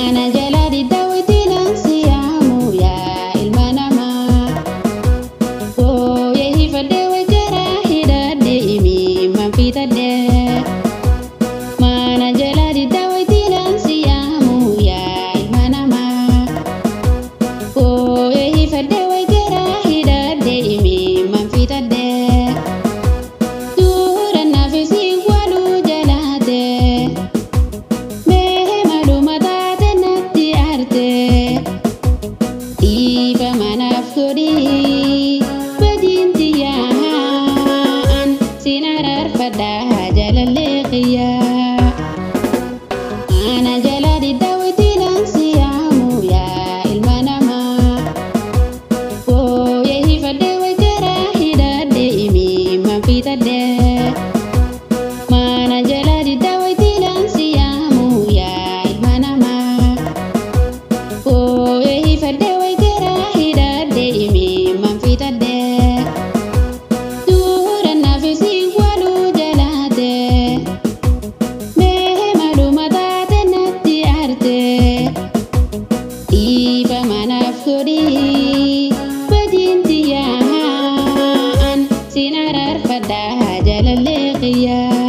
Ana jala didda siyaamu yaa ilma namaa. Booyee hifadhee wajjira hidhadhee imimman fixadhee. Mana jala didda siyaamu yaa ilma namaa. Booyee hifadhee wajjira hidhadhee imimman fixadhee. Suura naafisi waluu jalaatee. Mee maluma taate natti aarte. Dhiifa manaaf godhii badiinti yaa'an sin araarfadhaa jaalallee qiyyaa. Ana jalaa didda siyaamu yaa ilma namaa. Booyee hifadhee wajjira hidhadhee imimman fixadhee. Mana jalaa didda siyaamu yaa ilma namaa. Booyee hifadhee wajjira hidhadhee imimman fixadhee. Suura naafisi waluu jalaatee. Mee maluma taate natti aarte. Dhiifa manaaf godhii badiinti yaa'an sin araarfadhaa jaalallee qiyyaa. Ana jalaa didda siyaamu yaa ilma namaa. Booyee hifadhee wajjira hidhadhee imimman fixadhee. Mana jalaa didda siyaamu yaa ilma namaa. Booyee hifadhee wajjira hidhadhee imimman fixadhee. Suura naafisi waluu jalaatee. Mee maluma taate natti aarte. Dhiifa manaaf godhii badiinti yaa'an sin araarfadhaa jaalallee qiyyaa.